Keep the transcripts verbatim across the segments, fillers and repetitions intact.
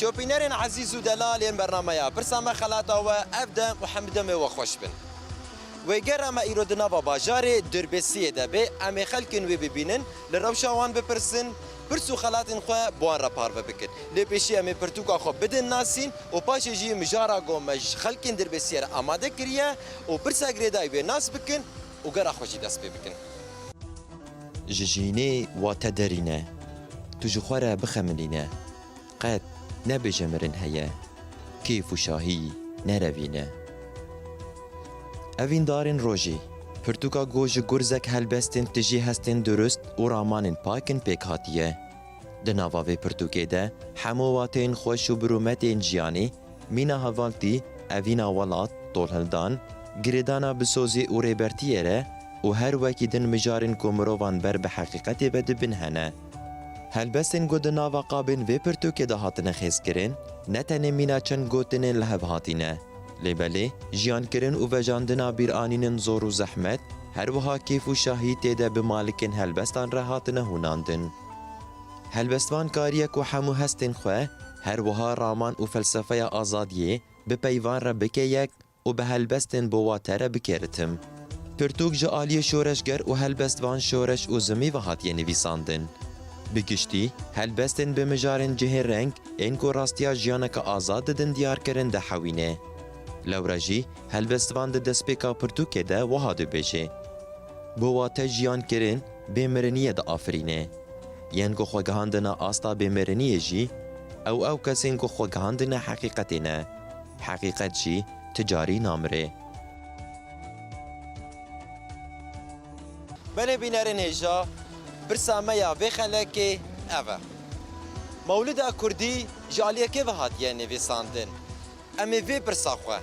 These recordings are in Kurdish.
Şopînerên ezîz û delal yên bernameya Pirsa Me Xelata we, ev dem û hemî demê we xweş bin. Wê gera me îro di nava bajarê Dirbêsiyê de be, em ê xelkên wê bibînin, li rewşa wan bipirsin, pirs û xelatên xwe bi wan re parve bikin. Lê pêşî em ê pirtûka xwe bidin nasîn û paşê jî mijara ku me ji xelkên Dirbêsiyê re amade kiriye û pirsa girêdayî wê nas bikin û gera xwe jî dest pê bikin. Ji jînê wate derîne, tu ji xwe re bixemilîne. Qet nebêje mirin heye, kêf û şahî nerevîne. Evîndarên rojê, pirtûka ku ji gurzek helbestên tijî hestên durust û ramanên pak in pêk hatiye. Di nava vê pirtûkê de hemû wateyên xweş û birûmetên jiyanê, mîna hevaltî, evîna welat, tolhildan, girêdana bi sozê û rêbertiyê re û her wekî din mijarên ku mirovan ber bi heqîqetê ve dibin hene. Helbestên ku di nava qabên vê pirtûkê de hatine xêzkirin, ne tenê mîna çend gotinên li hev hatî ne, lê belê jiyankirin û vejandina bîranînên zor û zehmet, her wiha kêf û şahî tê de bi malikên helbestan re hatine hûnandin. Helbestvan kariye ku hemû hestên xwe, her wiha raman û felsefeya azadiyê bi peyvan re bike yek û bi helbestên bi wate re bike ritim. Pirtûk ji aliyê şoreşger û helbestvan şoreş û zimî ve hatiye nivîsandin. Bi giştî, helbestên bi mijarên cihê reng ên ku rastiya jiyaneke azad didin diyarkirin dihewîne. Lewre jî, helbestvan di destpêka pirtûkê de wiha dibêje: Bi wate jiyan kirin, bêmiriniyê diafirîne. Yên ku xwe gihandine asta bêmiriniyê jî, ew ew kesên ku xwe gihandine heqîqetê ne. Heqîqet jî ti carî namire. Belê bînerên hêja, pirsa me ya vê xelekê ev e. Mewlida Kurdî ji aliyê kê ve hatiye nivîsandin? Em ê vê pirsa xwe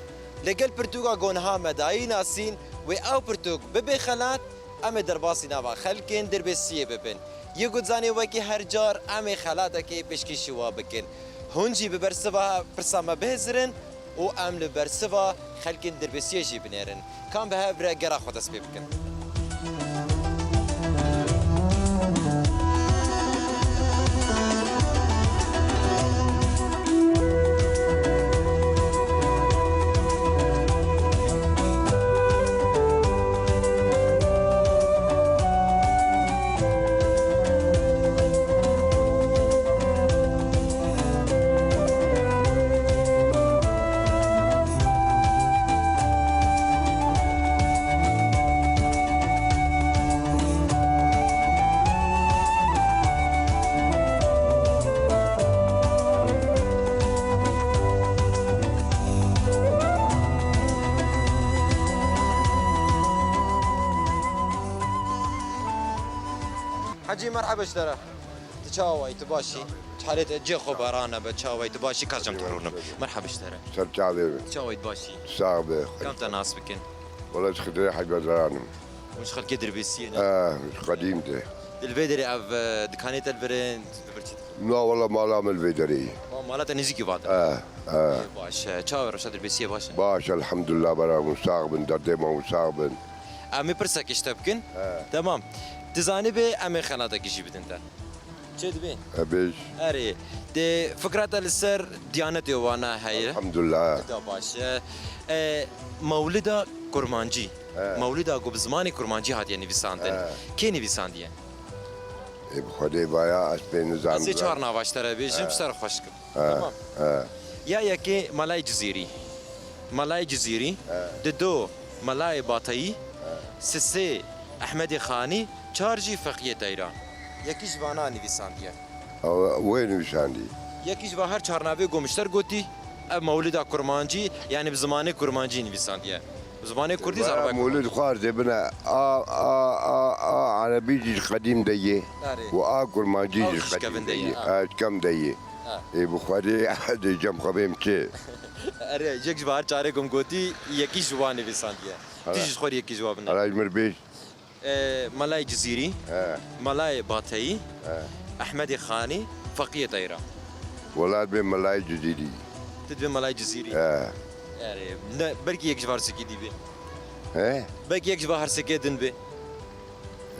li gel pirtûka ku niha me dayî nasîn, wê ew pirtûk bibe xelat, em ê derbasî nava xelkên Dirbêsiyê bibin. Yê ku dizanê wekî her car em ê xelatekê pêşkêşî wa bikin. Hûn jî bi bersiva pirsa me bihêzirin û em li bersiva xelkên Dirbêsiyê jî binêrin. Ka em bi hev re gera xwe dest pê bikin. Hecî, merheba ji te re. Tu çawa yî, tu baş î? Halê te cê xwe barana be, çawa yî, tu baş î, ka cem te rûnim. Merheba ji te re. Ser çavê min. Tu çawa yî, tu baş î? Sax be. Kam te nas bikin? Wela ji Xizirê Heybezaran im. Hûn ji xelkê Dirbêsiyê ne? Eh, ji qedîm de. Di li vê derê ev, e, dikanê te li vir in, tu li vir çi dikî? Na, wela mala min li vê derê ye. Ma, mala te nêzîkî van de? Eh, eh. Baş e. Çawa rewşa Dirbêsiyê baş e? Baş, elhamdulillah, bera hûn sax bin, derdê me hûn sax bin. Em ê pirsekê ji te bikin. He. Temam. Tu zanibê em ê xelatekî jî bidin te. Çê dibê? E, bêj. Erê. Dê fikra te li ser diyanetê wana heye. Elhamdulillah. Da baş e. E, Mewlida Kurmancî. He. Mewlida ku bi zimanê Kurmancî hatiye nivîsandin. He. Kê nivîsandiye? Ê, bi Xwedê vaya ez pê nizanim. Ez ê çar nava ji te re bêjim, ji te re xweş kim. He, Temam. He. Ya yekê Melayê Cizîrî. Melayê Cizîrî. He. Dido Melayê Bateyî. He. Sisê Ehmedê Xanî. Çar jî Feqiyê Teyra. Yekî ji vana nivîsandiye. Ew, wê nivîsandî. Yekî ji va her çar navê ku min ji te re gotî, ev Mewlida Kurmancî, yanî bi zimanê Kurmancî nivîsandiye. Bi zimanê Kurdî zerba Mewlid xwar dê bine a, a, a, a Erebî jî ji qedîm de yê. Erê. Û a Kurmancî jî ji qedîm de yê. Ha. Ha, ji kem de yê. Ha. Ê, bi Xwedê dê cem xwe bêm çi? Erê, yek ji va her çarê ku min gotî, yekî ji wan nivîsandiye. Ara. Tu jî ji xwe re yekî ji wan bine. Ara ji min bêj. E, Melayê Cizîrî, He. Melayê Bateyî, He. Ehmedê Xanî, Feqiyê Teyra. Wela dibê Melayê Cizîrî. Tu dibê Melayê Cizîrî? He. Erê, ne, belkî yek ji va her sêkê dî bê. He? Belkî yek ji va her sêkê din bê.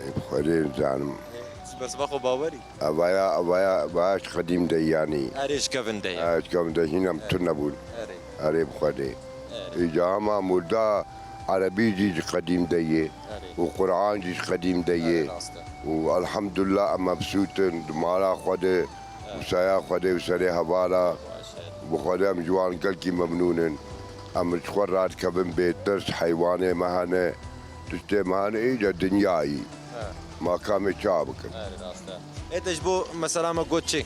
Ê, bi Xwedê nizanim. Ê, Bersiva xwe bawerî. Evaya, evaya, evaya ji qedîm de yanî. Erê ji kevin de ye. Ha, ji kevin de hîn em tu nebûn. Erê. Erê bi Xwedê. Erê. Îca hema murda Erebî jî ji qedîm de yê. Erê. Û Quran jî ji qedîm de yê. Erê, rast e. Û elhamdulillah em mebsût in di mala xwe de, û saya xwe de û serê hevala. Baş e. Bi Xwedê em ji wan gelkî memnûn in. Em ji xwe radikevin bê tirs, heywanê me hene, tiştê me hene, îca dinyayî. He. Ma kamê çawa bikin? Erê, rast e. Ê te ji bo mesela me got çi?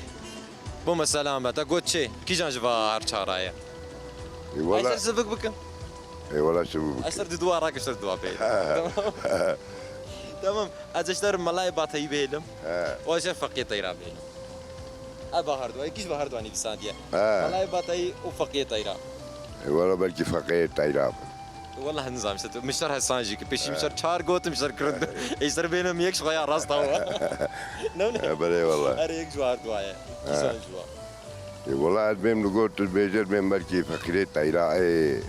Bo mesela me te got çi? Kîjan ji va her çara ye? Ê wela. Ay ser sivik bikin. Ê wela sivik bikin. Ay ser di dua rakir ser dua bê. Tamam. Tamam. Ez ji ter melayê Bateyî bêlim. He. O ji Feqiyê Teyra bêlim. Ev ba her dua, kîj ba her dua nivîsandiye. He. Melayê Bateyî û Feqiyê Teyra. Ê wela belkî Feqiyê Teyra bû. Wela nizam işte, mişter hesan jî ki pêşî mişter çar gotim, mişter kirin. Ê ser bênim yek şoya rast hawa. Ne ne? He, belê wela. Her yek ji war duaye. He. Kîjan ji wa? Ê wela ez bêm li gor tu dibêjir bêm belkî Feqîrê Teyra, ê.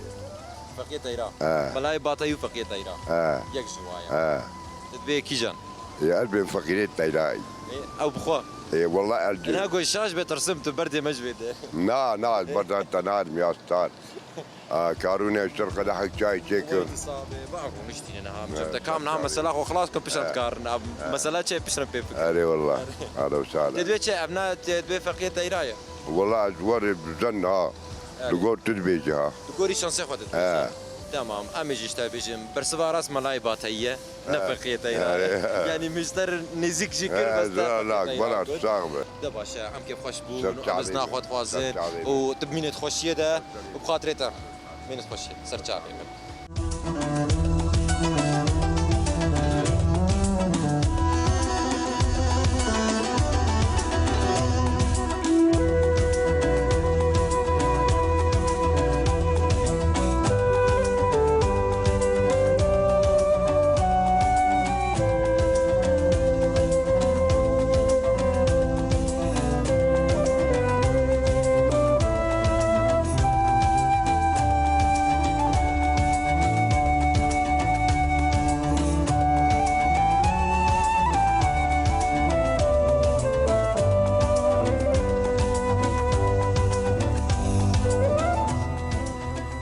Feqîrê Teyra. He. Melayê Batayî û Feqîrê Teyra. He. Yek ji waye. He. Tu dibê kîjan? Ê ez bêm Feqîrê Teyra. Ê, ew bi xwe. Ê wela ez. Ina goy şaş be tirsim tu berdê me ji vê de. Na, na, ez berdan te nadim ya star. A, karûne ştir qedehek çay çêkim. Wê di sabê, ba rûniştîne niha. Em çim te kam niha mesela xwe xilas kin piştre dikarin. A, mesela çê piştre pê fikir. Erê wallah. Erê. Ahla we sahla. Te divê çi? Ev ne, te divê Feqiyê Teyra ye? Wallah ez warê bizen ha. Erê. Li gor tu dibêjî ha. Li gorî şansê xwe dibêjî. He. Tamam. Em ê jî ji te bêjin. Bersiva rast Melayê Bateyî ye. Ne Feqiyê Teyra. He. Yanî mişter nêzîk jî kir, bes te Feqiyê Teyra kir. De baş e, em kêfxweş bûn, em bizna xwe dixwazin û tu bimînit xweşiyê de û bi xatirê te. Bimînit xweşiyê, ser çavê min.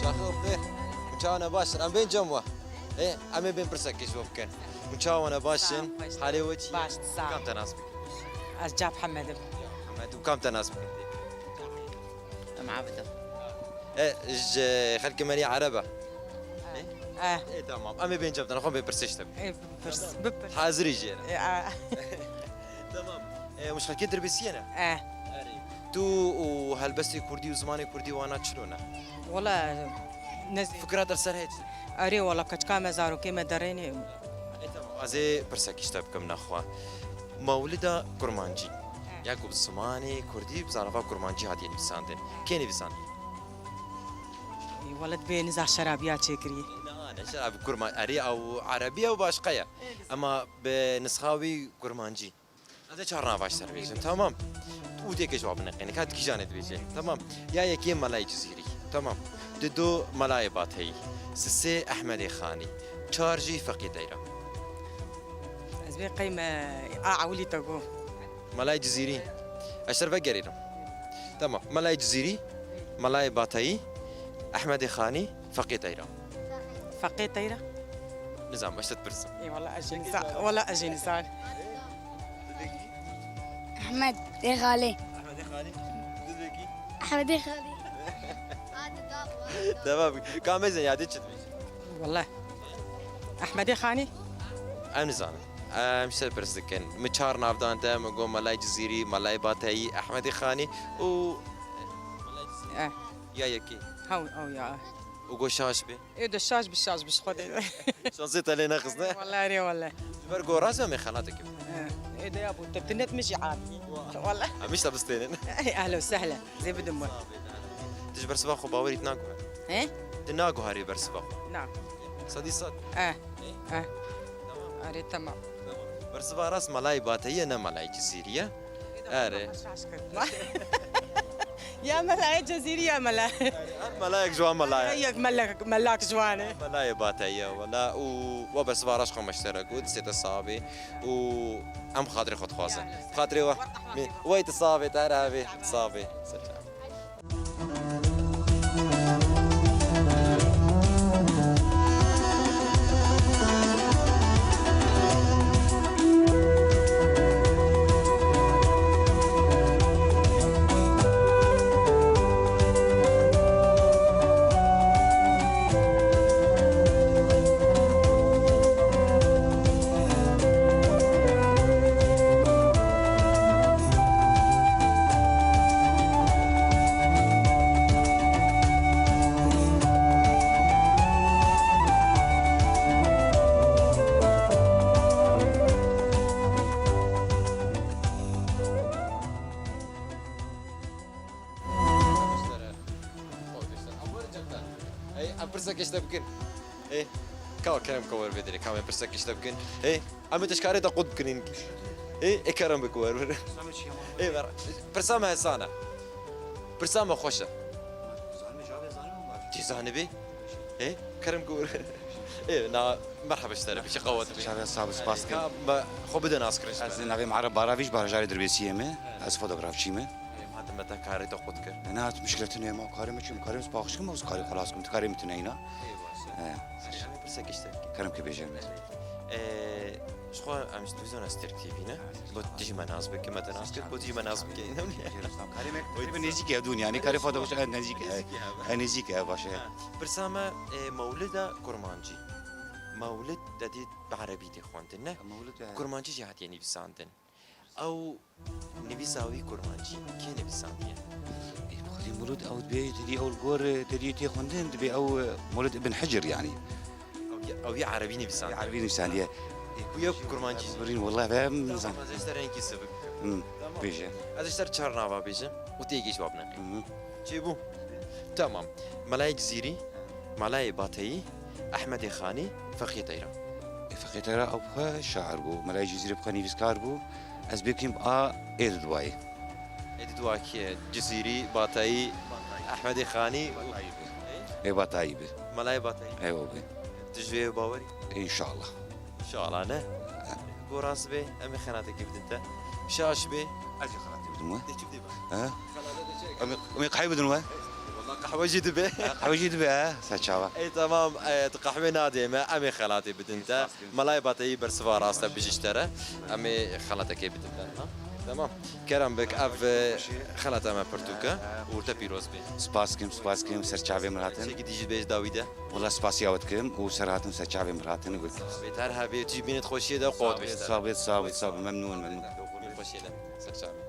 Çaxê xêr. Çawa ne baş? Em bên cem we. Ê, em ê bên pirsekê ji we bikin. Hûn çawa ne baş in? Sağ ol, baş. Halê we çi ye? Baş, sağ ol. Kam te nas bikin? Ez Cap Hemed im. Hemed, û kam te nas bikin? Em Abid im. E, ji xelkê me yê Ereb e? E. E? E, tamam. Em ê bên cem te, xwe bên pirsê ji te bikin. E, bipirs, bipirs. Hazirî jê re? E, a. Tamam. E, hûn ji xelkê Dirbêsiyê ne? E. Erê. Tu û helbestê kurdî û zimanê kurdî wana çilo ne? Wala, ne zê- Fikra te li ser heye çi? Erê wala, keçika me, zarokê me derênê. E, tamam. Ez ê pirsekî ji te bikim nexwe. Mewlida Kurmancî. He. Ya ku bi zimanê kurdî, bi zarafa kurmancî hatiye nivîsandin. Kê nivîsandiye? E, wala dibê niza şerabiya çêkiriye. Na, ne şerab kurma-, erê ew erebî ye û başqa ye. Ema bi nisxa wî kurmancî. Ez ê çar nava ji te re bêjim, tamam. Û têkê ji wa bineqîne, ka tu kîjanê dibêje, tamam. Ya yekê Melayê Cizîrî, tamam. Dido Melayê Bateyî, sisê Ehmedê Xanî, çar jî Feqî Teyra. Ez bê qey me a ewilî te got. Melayê Cizîrî. Ez ji te re vegerînim. Tamam. Melayê Cizîrî, Melayê Bateyî, Ehmedê Xanî, Feqê Teyra. Feqê Teyra? Nizam, ez te dipirsim. Ê, wala ez jî nizam. Wala ez jî nizam. Ehmed Xalê. Ehmedê Xanî. Didikî. Ehmedê Xalê. Tamam. Ka mezin ya, de çi dibêjî? Wala. Ehmedê Xanî. Em nizanin. Em ji te pirs dikin. Min çar navdan te, min got Melayê Cizîrî, Melayê Bateyî, Ehmedê Xanî û Eh. Ya yekê. Haw, haw ya. Û got şaş be. Ê de şaş bi, şaş bi, ji Xwedê. Şansê te lê nexist, ne? Wala, erê, wala. Ji ber ku rast em ê xelatê kevin. Eh, ê de ya bû, te tinet min jî abî. Wala. Em îşte bistênin. Ehla we sehla. Zê bidim we. Tu ji bersiva xwe bawerî tu naguherî. He? Tu naguherî bersiva xwe. Na. Sedî sed. Eh. Eh. Tamam. Erê, tamam. Tamam. Bersiva rast Melayê Bateyî ye, ne Melayê Cizîrî ye. Erê. Şaş kir. Ya melayê Cezîrî ya mela. Her melayek ji wan mela ye. Yek melek, melak ji wan e. Melayê Bateyî ye wela û we bersiva reş xwe meştere got, sê te sabê û em xatirê xwe dixwazin. Xatirê we. Wey tu sabê, te her hebê, tu sabê. Ser çav. Ey, em pirsek ji te bikin. Ê, ka kerem ka wer bêdirê, ka em pirsek ji te bikin. Ê, em ê te ji karê te qut bikin. Ê, ê kerem bik wer bir. Ê, ver. Pirsa me hesan e. Pirsa me xweş e. Tê zanibê? Ê, kerem ku wer. Ê, na, merhaba ji te re, pişi qawet. Çaga sağ ol, spas. Ka me xwe bide nas kirin. Ez navê min Ereb Baravî, ji bajarê Dirbêsiyê me. Ez fotografçî me. Ê, hatim me te karê te qut kir. Ne, hat muşkile tune ma karê me çim, karê me spas kim, ez karê xelas kim, karê me tune îna. Ê, baş e. He. Em ê pirsek ji te bikin. Kerem ke bêje me. Ê, ji xwe em ji televîzyona Stêrk T V ne? Bo tu jî me nas bike, me te nas kir, bo tu jî me nas bike. Karê me, karê me nêzîk e dûn, yani karê fotoğraf nêzîk e. Nêzîk e, ha. E, nêzîk e, baş e. Ha. Pirsa me, ê, mewlida kurmancî. Mewlid te dî bi erebî tê xwendin, ne? Mewlid, e. Kurmancî jî hatiye nivîsandin. Ew nivîsa wî kurmancî kê nivîsandiye? Ê, Xwedî Mewlûd ew dibê, tedî ew li gor, tedî tê xwendin, dibê ew, e, Mewlûd Ibn Hicr, yanî. Ew yê, ew yê erebî nivîsandiye. Erebî nivîsandiye. Ê, ku ye kurmancî jî? Birîn, wela ve em nizan. Tamam, ez ji te re hinkî sivik bikim. Hı, tamam. Bêje. Ez ji te re çar nava bêjim û tê yekê civab neqî. Hı. Çêbû? Tamam. Melayê Cizîrî, Melayê Bateyî, Ehmedê Xanî, Feqiyê Teyran. Ê, Feqiyê Teyran ew bi xwe şair bû, Melayê Cizîrî bi xwe nivîskar bû. Ez bêkim a ê di duwayê. Ê di duwa kî ye? Cizîrî, Bateyî, Ehmedê Xanî û Batayî bi. Ê? Ê Batayî bi. Melayê Bateyî. Ê o bi. Tu ji wê bawerî? Înşallah. Şala ne? He. Ku rast be, em ê xelatekê bidin te. Şaş be. Ez ê xelatê bidim we. Tê çi bidî be? He? Xelate de çek. Em ê, em ê qehwe bidin we. Wala qehwe jî dibe. He, qehwe jî dibe, he. Ser çava. Ey tamam, e, tu qehwe nadê me, em ê xelatê bidin te. Melayê Bateyî bersiva rast e, bijî ji te re. Em ê xelatekê bidin te. Ha? Tamam. Kerem bik, ev, e, xelata me pirtûk e. Û te pîroz be. Spas kim, spas kim, ser çavê min hatin. Çekî dijî bêj dawî de. Wela spasiya we dikim û ser hatin ser çavê min hatin û. Bê ter hebê, tu jî bînit xweşiyê de qot bêjte. Sabit, sabit, sabit, memnun, memnun. Xweşiyê de, ser çavê.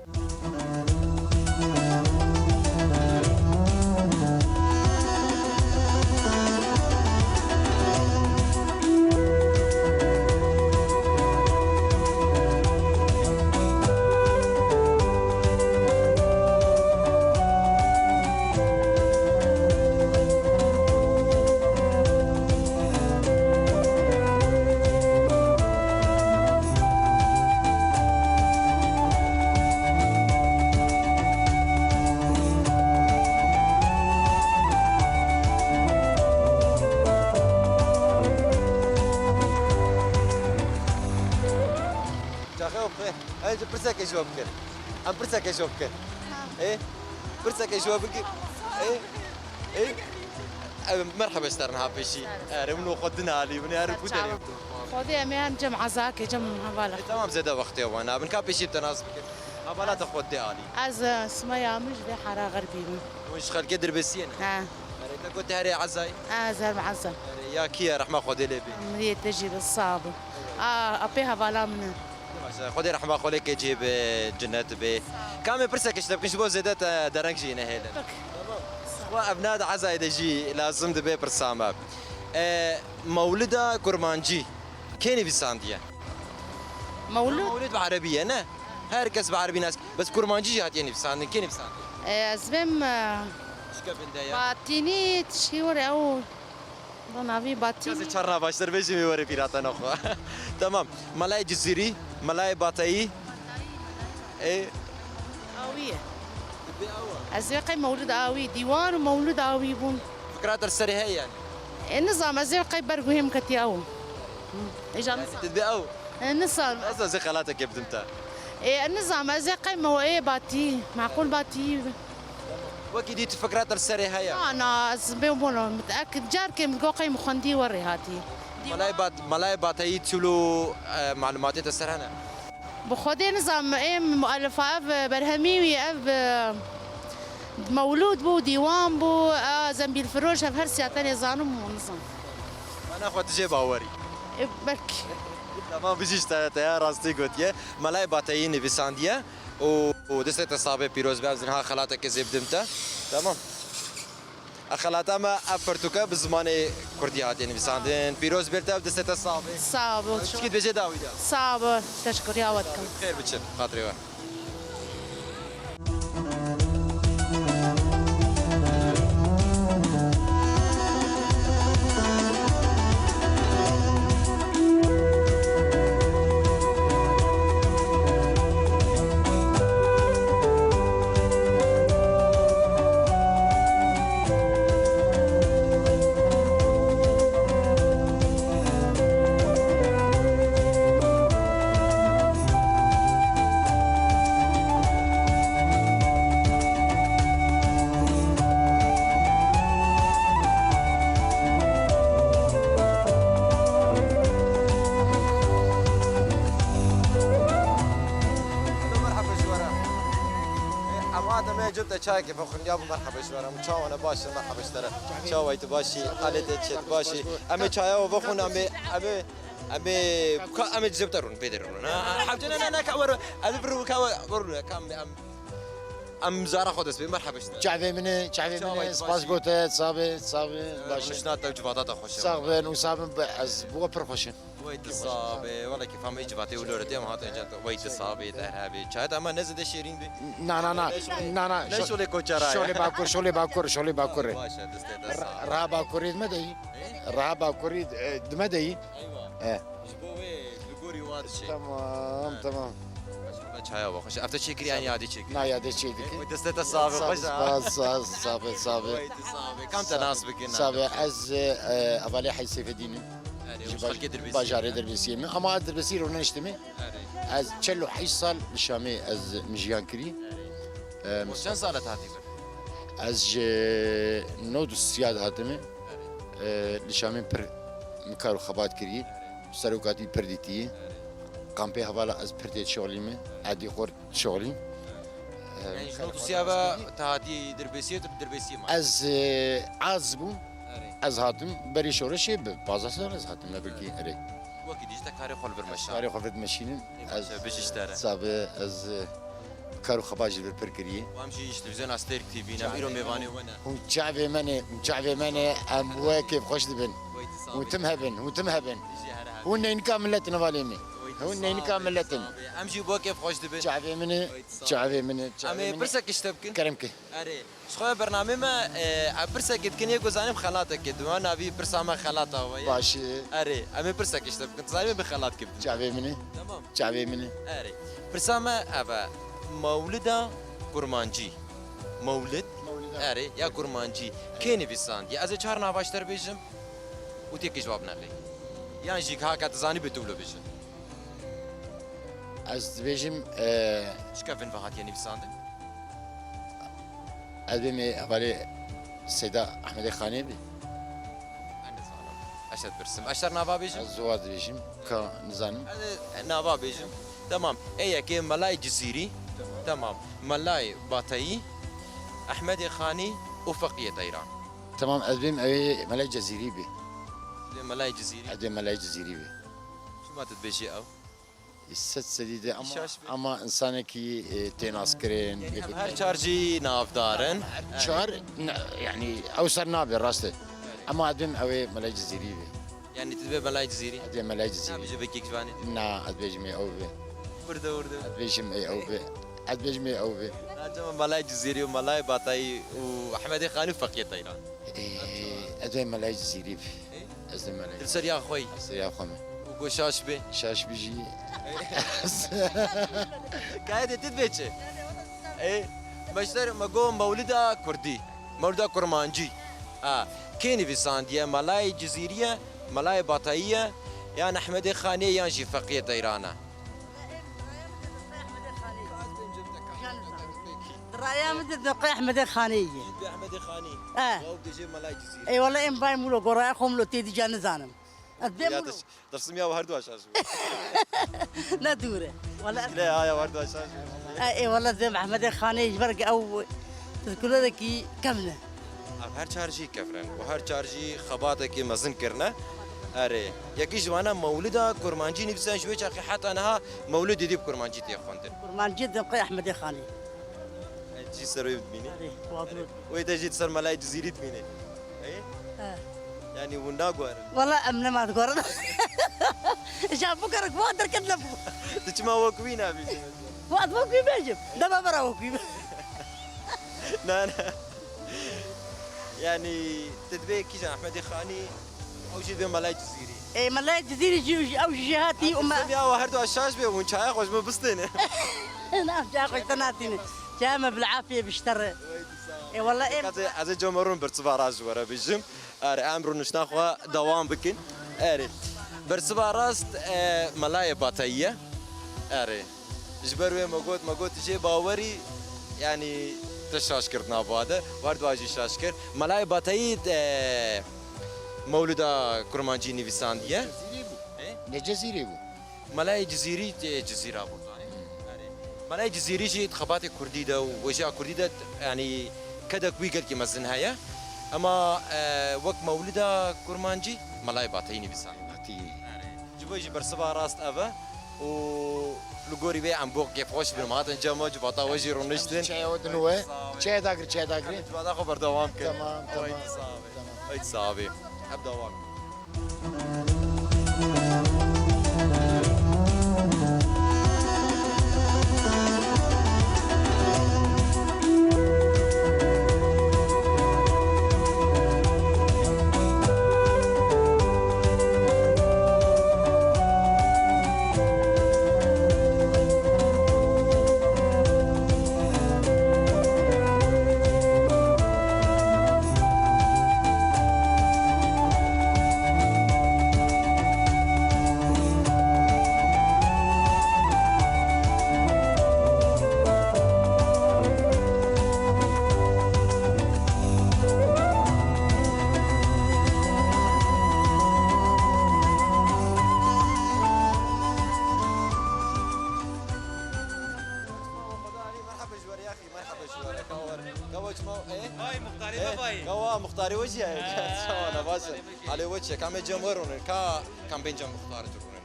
Çaxê xwe. Em ji pirsekê ji we bikin. Em pirsekê ji we bikin. Ha. Ê? Pirsekê ji we bikin. Ê? Ê? Em merheba ji te re niha pêşî. Erê, min û xwe din alî, min ê erê ku derê. Xwedê em ê em cem ezakê, cem hevala. Ê, tamam, zêde wextê wan nabin. Ka pêşî bi te nas bikin. Hevala te xwe dê alî. Ez, e, Smeya min ji vê hera xerbî min. Hûn ji xelkê Dirbêsiyê ne? Ha. Erê, te got te herê ezayî? Ez herim eza. Erê, ya kî ye, rehma Xwedê lê bê? Miriyê te jî bi sağ bû. A, apê hevala min e. Baş e, Xwedê rehma xwe lê ke cihê bi, cinnet bê. Ka em ê pirsekê ji te bikin, ji bo zêde te dereng jî nehêlin. Bak. Xwe ev na di ezayê de jî lazim dibe pirsa me. E, Mewlida Kurmancî kê nivîsandiye? Mewlid? Mewlid bi erebî ye, ne? Her kes bi erebî nas. Bes Kurmancî jî hatiye nivîsandin. Kê nivîsandiye? E, ez vêm, e, Şikevin de ye. Batînî tişkî were ew. Bo navî Batî. Kesê çar nava ji te re bêjî, wê were pîratena xwe. Tamam. Melayê Cizîrî, Melayê Bateyî. Ê. Awî ye. Ez ê qey mewlid awî, dîwan û mewlid awî bûn. Fikra te li serê heye yani? Ê, nizam, ez ê qey ber guhê min ketiya ew. Hı. Ê, jan Yani nizam. Te dibê ew? Ê, nizam. Ez, ez ê xelatekê bidim te. Ê, nizam, ez ê qey mew-, ê batî, maqûl batî. Wekî dî tu fikra te li serê heye? Na, na, ez bê bolo, ek carkê min go qey min xwendî werê hatî. Melayê Bat-, Melayê Bateyî çilo, e, malumatê te ser hene? Bi Xwedê nizam, ê muelefa ev, e, berhemî wî, ev, e, mewlûd bû, dîwan bû, e, zembîlfiroş, ev her siya tenê zanim û nizam. Mana xwe tu jê bawerî? E, belkî. Tamam, bijî te, te ya rastî gotiye. Melayê Bateyî nivîsandiye û, û destê te sabe pîroz be, ez niha xelateke zê bidim te. Tamam. Xelata me ev pirtûke bi zimanê kurdî hatiye nivîsandin. Pîroz bê te, destê te sax be. Sağ ol. Çikî dibêje dawî de. Sağ ol. Teşekkür ya we dikim. Xêr biçin, xatirê we. Merhaba ji we re. Em ademê cem te çayekê vexwin ya bû merhaba ji we re. Çawa ne baş e, merhaba ji te re. Çawa tu baş î, halê te çi, tu baş î. Em ê çaya we vexwin, em ê, em ê, em ê, ka, em ê cem te rûn, pê de rûn. Ha, ha, hewce ne, ne, ne, ka we rûn. Em ê vir rûn, ka we, we rûn, ka em, em, em zara xwe dest pê, merhaba ji te. Çavê min e, çavê min e, spas bo te, sabe, sabe, baş e. Rûniştina te û civata te xweş e. Sax bin û sax bin, ez bo pir xweş im. Wey tu sabe, wele kêfa me civatê û lore te em hatin cem te. Wey tu sabe, derhevê. Çayet ama ne zêde şêrîn be. Na, na, na. Ne şolê, na, na, ne şo-, şolê koçera ye. Şolê bakur, şolê bakur, şolê bakur e. Baş e, destê te sax. Ra-, raha bakurê dime de yî. He? Raha bakurê, e, dime de yî. Eywa. E. Ji bo wê li gorî wa dişê. Tamam, tamam. Çaya we xweş. Ev te çêkirî, yan yadê çêkirî? Na, yadê çêdikî. Destê te sabe, xweş e. Spas, spas, sabe, sabe. Wey tu sabe. Kam te nas bikin? Sabe, ez, e, hevalê Heyî Seyfedîn im. Erê, ji xelkê Dirbêsiyê bajarê Dirbêsiyê me. Ama ez Dirbêsî rûniştime. Erê. Ez çel û heşt sal li Şamê ez min jiyan kirî. Erê. Em, çend sal e hatî vir? Ez ji nod û sê de hatime. Erê. E, li Şamê pir min kar û xebat kirî. Erê. Serokatî pir dîtî. Erê. Kampê hevala ez pir tê şixulîme. Edî xor şixulîm. Yanî ji nod û sê ve te hatî Dirbêsiyê, tu bi Dirbêsiyê ma? Ez, e, az bûm. Erê. Ez hatim berî şoreşê bi pazdeh sal ez hatim, ne belkî, erê. Wekî dî ji te karê xwe li vir meşan. Karê xwe vir meşînim. Ê, baş e, bijî ji te re. Sabe, ez, e, kar û xebat ji vir pir kiriye. Wan jî ji televîzyona Stêrk T V ne, îro mêvanê we ne. Hûn çavê me ne, hûn çavê me ne, em we kêfxweş dibin. Wey tu sabe. Hûn tim hebin, hûn tim hebin. Hûn neynika milet in hevalê min. Hûn neynika milet in. Em jî bo kêfxweş dibin. Çavê min e, çavê min e, çavê min e. Em ê pirsekî ji te bikin. Kerem ke. Erê. Ji xwe bernamê me, e, em pirsekê dikin, yê ku zanim xelatekê dibe. Navî pirsa me xelata we ye. Baş e. Erê. Em ê pirsekî ji te bikin. Tu zanî me bi xelatkê bidim. Çavê min e. Tamam. Çavê min e. Erê. Pirsa me ev e. Mewlida Kurmancî. Mewlid? Mewlida. Erê, ya Kurmancî. Kê nivîsandiye? Ez ê çar nava ji te re bêjim û tu yekê cewab nexê. Yan jî haka tu zanî bê tu wilo bêje. Ez dibêjim, e, Ji kevin ve hatiye nivîsandin? Ez bêm ê hevalê Seyda Ehmedê Xanê bî. Ez nizanim. Ez te dipirsim. Ez te nava bêjim? Ez ziwa dibêjim, ka nizanim. Ez nava bêjim. Temam. Ê yekê Melayê Cizîrî. Temam. Melayê Bateyî, Ehmedê Xanî û Feqiyê Teyran. Temam, ez bêm ewê Melayê Cizîrî bî. Lê Melayê Cizîrî? Ez bêm Melayê Cizîrî bî. Çima tu dibêjî ew? Sed sedî de ama, ama insanekî, e, tê naskirin. Yanî em her çar jî navdar in. Çar, ne, yanî ew ser nabe, rast e. Ama ez dibêm ew ê Melayê Cizîrî be. Yanî tu dibê Melayê Cizîrî? Ez dibêm Melayê Cizîrî. Nabêje vekek ji vanê? Na, ez dibêjim ê ew be. Wirde, wirde. Ez dibêjim ê ew be. Ez dibêjim ê ew be. Na, cema Melayê Cizîrî û Melayê Batayî û Ehmedê Xanî û Feqiyê Teyran. Ee, ez ê Melayê Cizîrî bî. Ê? Ez ê Melayê. Dil ser ya xwe yî. Ser ya xwe me. Û go şaş bê. Şaş bî jî. Kayê de tu dibê çi? Ê, Meşter me got Mewlida Kurdî, Mewlida Kurmancî. Ha, kê nivîsandiye? Melayê Cizîrî ye, Melayê Batayî ye, yan Ehmedê Xanê ye, yan jî Feqiyê Teyran e? Raya min di Ehmedê Xanê ye. Ehmedê Xanî. E. Ew dibêje Melayê Cizîrî. Ê wele em bay mûlo goraya xwe mûlo tê dîca nizanim. Ez bê Ya mûlo. Dirs-, dirsim ya her du aşağı. Ne dûr e. Wele ez Lê aya her du aşağı. E, ê wele zê Ehmedê Xanê ji ber ew tezkurerekî kevn e. Ev her çar jî kevn in. Û her çar jî xebatekî mezin kirine. Erê. Yekî ji wana Mewlida Kurmancî nivîsan ji wê çaxê heta niha Mewlid êdî bi Kurmancî tê xwendin. Kurmancî di qey Ehmedê Xanê. Cî ser wê bimîne. Erê, wa dur. Wê te jî ser Melayê Cizîrî dimîne. Ê? He. Yani hûn naguherin. Wala em nema diguherin. Ji bo gerek wa derket nebû. Tu çima wek wî nabî? Wa ez wek wî bêjim. Dema bera wek wî. Na, na. Yani, tu dibê kîjan Ehmedê Xanî, ew jî dibê Melayê Cizîrî. Ê, Melayê Cizîrî jî, ew jî hatî û me Siz ya her du aşaş bê, hûn çaya xwe ji min bistêne. Na, çaya xwe ji te natîne. Çaya me bilafiyê biştere. Ê, wala em Ez ê, ez ê cem rûn bersiva rast ji we re bijim. Erê, em rûniştina xwe dewam bikin. Erê. Bersiva rast, e, Melayê Batayî ye. Erê. Ji ber wê me got, me got jê bawerî, yanî te şaş kir di nav wa de, wer di wa jî şaş kir. Melayê Batayî, e, Mewlida Kurmancî nivîsandiye. Cizîrî bû. E? Ne Cizîrî bû? Melayê Cizîrî, e, Cizîra bû zanî. Erê. Melayê Cizîrî jî di xebatê kurdî de û wejiya kurdî de, yanî kedek wî gelkî mezin heye. Ema, e, wek Mewlida Kurmancî, Melayê Batayî nivîsandiye. Batayî. Erê. Ji bo jî bersiva rast ev e û li gorî wê em bo kêfxweş bin, em hatin cem we, civata we jî rûniştin. Çaya we din we. Çaya dagir, çaya dagir. Civata xwe berdewam kin. Tamam, tamam. Haydi sax be. Tamam. Haydi sax be. Hep dewam. Merhaba ji we re yaxî, merhaba ji we re, ka wer. Ka we çima, e? Vay, muxtarê E? me vay. Ka wa muxtarê we jî ye? He, Çawa ne, baş e. Muxtarê me jî. Alê we çi, ka me cem we rûnin, ka, ka em bên cem muxtar jî rûnin.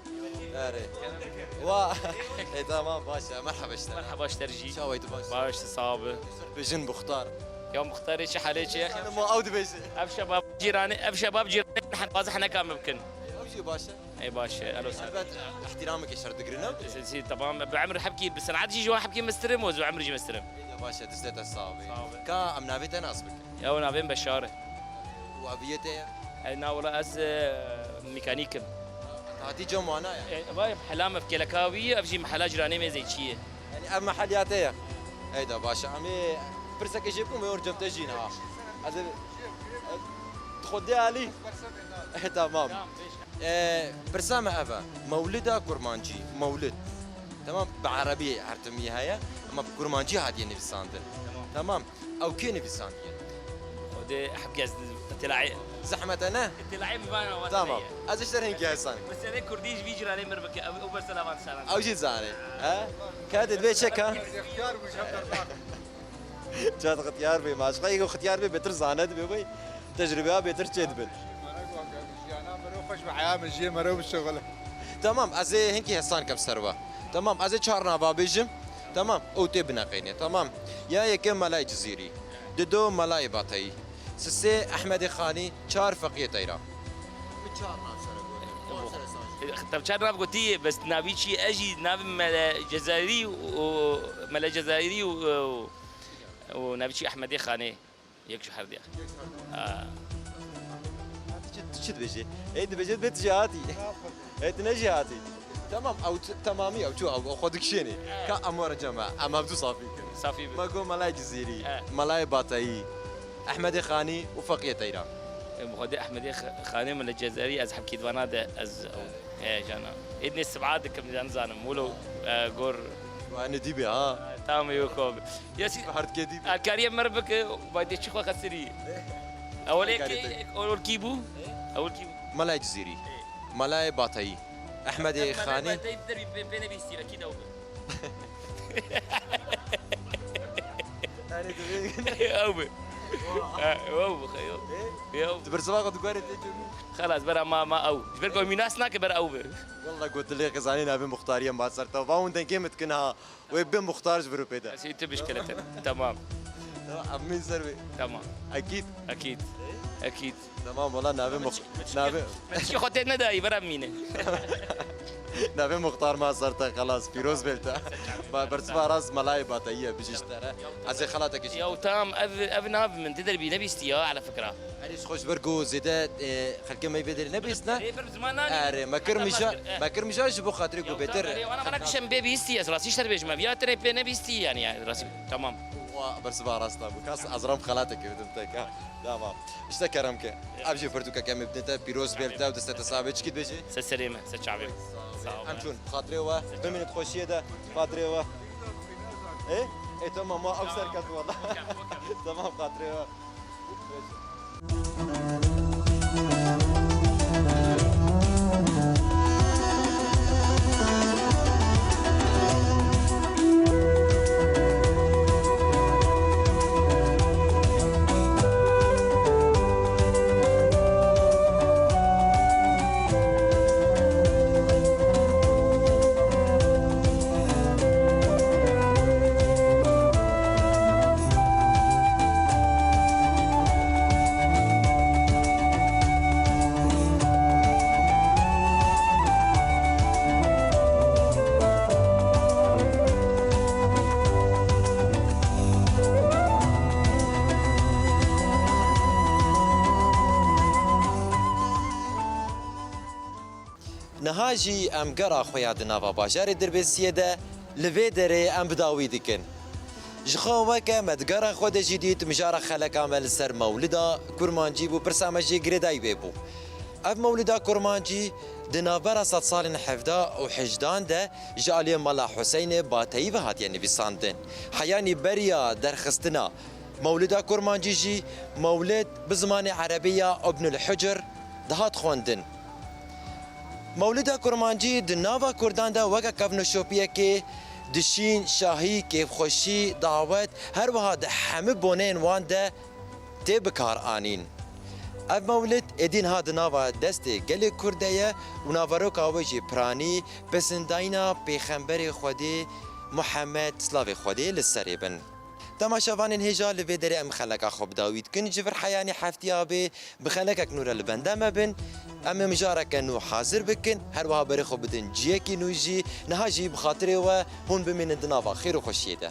Erê. Wa. E, tamam, baş e. Merhaba işte. Merhaba işte jî. Çawa tu baş? Baş, sağ ol. Bijin muxtar. Ya muxtarê çi halê çi ya? Hanım o, ew dibêje. Ev şebab cîranê, ev şebab cîranê, hene bazı hene kam bikin. Ew jî baş e. Ey baş e, elo sen. Elbet, ihtiramekê şer digrin ew. Siz, siz, tamam, bi emir hepkî, bi senat jî ji wan hepkî mistirim û ji emir jî mistirim. Ey de baş e, destê te sax be. Sağ ol. Ka em navê te nas bikin. Ya, navê min Beşar e. Û eviyê te ye? E, na, wala ez, e, mekanîk im. Hatî cem wana ye? E, vay, mehela me keleka wî, ev jî mehela cîranê me zeyçî ye. Yani ev mehel ya te ye? Ey de baş e. Em ê pirsekê jê bikim, wê cem te jî ne ha. Ez ê, e, xwedê alî. E, tamam. Tamam, beş. E, pirsa me ev e. Mewlida Kurmancî, mewlid. Tamam, bi erebî her timî heye, ama bi kurmancî hatiye nivîsandin. Tamam. Tamam. Ew kê nivîsandiye? Xwedê hep kes tilayê. Zehmet e ne? Tilayê mi vana wa Tamam. tilayê. Ez ji te re hinkî hesan. Mesele kurdî ji vî cîranê mir bike, ew, ew bersela van saran. Ew jî zane. He? Ka dê dibê çeka? Çat xitiyar bê, maşqa yek xitiyar bê, bêtir zane dibê bê. Tecrübeya bêtir çê dibin. Jiyana mero xweş bi heya min jiyê mero bişixile. Tamam, ez ê hinkî hesan kem ser we. Tamam, ez ê çar nava bêjim. Tamam, ew tê bineqêne. Tamam. Ya yekem Melayê Cizîrî. Dido Melayê Bateyî. Sisê Ehmedê Xanî, çar Feqiyê Teyran. Min çar nav sere gotin. Çar sere saz. Tabi çar nav gotiye, bes navî çi, ez jî navê Mele Cezayirî û, Mele Cezayirî û, û, û navî çi Ehmedê Xanê. Yek ji her diya. Ha. Tu çi, tu çi dibêjî? Ê dibêje dibê tu jî hatî. Ê tu ne jî hatî. Tamam, ew t-, temamî ew çû ew, ew xwe dikişênê. Ka em were cem e, em hevdû safî bikin. Safî bi. Me got Melayê Cizîrî, He. Melayê Bateyî, Ehmedê Xanî û Feqiyê Teyran. Em xwedê Ehmedê X-, Xanî min li Cezerî ez hevkî divana de ez ew, he, cana. Êdnê sib'a dikim, ez nizanim. Wilo, e, gor. Wane dî be, ha. Tamam, yok abi. Ya si-, Herdkê dî be. Alkariye mer bike, bayde çi xwe xesirî. Ewlê Alkariye ki, te- ewlkî bû? Ewlkî bû? Melayê Cizîrî. Melayê Bateyî. Ehmedê Xanî. Bateyî derbî pê, pê nebîstî, ekîd ew be. Ew be. Ha, ew be, xeyo. Ew. Tu bersiva xwe diguherî tê cemî? Xelas, bera ma, ma ew. Ji ber ku ew mînas nake, bera ew be. Walla got dilê xizanî navê muxtariyê ma ser te. Va hûn dengê min dikin ha. Wê bi muxtar ji vir û pê de. Ez ê tu bişkeletin. Tamam. Tamam, em min ser wê. Tamam. Ekîd. Ekîd. Ekîd. Tamam, wala navê mix-, navê. Me tişkî xwe tê nedayî, bera mîne. Navê muxtar ma ser te, xelas, pîroz bê te. Ba, bersiva rast Melayê Bateyî ye, bijî ji te re. Ez ê xelatekê jî. Ya, tamam, ev, ev nav min tê derbî nebîstî ya, ala fikra. Erê, ji xwe ji ber ku zêde, e, xelkê me vê derê nebihîstine. Erê, ber bi ziman nanî. Erê, me kir Heta mija, baş kir, eh. me kir mija ji bo xatirê ku Ya, bêtir. tamam, erê, wana mana kişem bê bihîstî, ez rastî ji te dibêjim ev. Ya tenê pê nebihîstî, yani, ya, rastî. Tamam. Wa, bersiva rasta bû. Kas, ez ram xelatekê bidim te ka. Tamam. Îşte kerem ke. Ev jî pirtûkeke me bidin te, pîroz bê li te û destê te sax be. Çikî dibêjî? Se serê me, se çavê me. Sağ ol. Em çûn, xatirê we, bimînin xweşiyê de, xatirê we. Ê? Ê, tamam, ma ew ser ket wala. Tamam, xatirê we. Niha jî em gera xwe ya di nava bajarê Dirbêsiyê de li vê derê em bi dawî dikin. Ji xwe weke me di gera xwe de jî dît, mijara xeleka me li ser Mewlida Kurmancî bû, pirsa me jî girêdayî wê bû. Ev Mewlida Kurmancî di navbera sedsalên hevda û hejdan de ji aliyê Mela Huseynê Bateyî ve hatiye nivîsandin. Heyanî beriya derxistina Mewlida Kurmancî jî mewlid bi zimanê erebî ya Ibnul Hucr dihat xwendin. Mewlida Kurmancî di nava Kurdan de weke kevnoşopiyekê dişîn, şahî, kêfxweşî, dawet, her wiha di hemû boneyên wan de tê bikaranîn. Ev mewlid êdî niha di nava destê gelê Kurd de ye û naveroka wê jî piranî, pesindayîna Pêxemberê Xwedê Muhammed, slavê Xwedê li serê bin. Temaşevanên hêja, li vê derê em xeleka xwe bi dawî dikin. Ji vir heyanî heftiya bê bi xelekek nû re li benda me bin. Em ê mijareke nû hazir bikin. Her wiha berê xwe bidin ciyekî nû jî. Niha jî bi xatirê we hûn bimînin di nava xêr û xweşiyê de.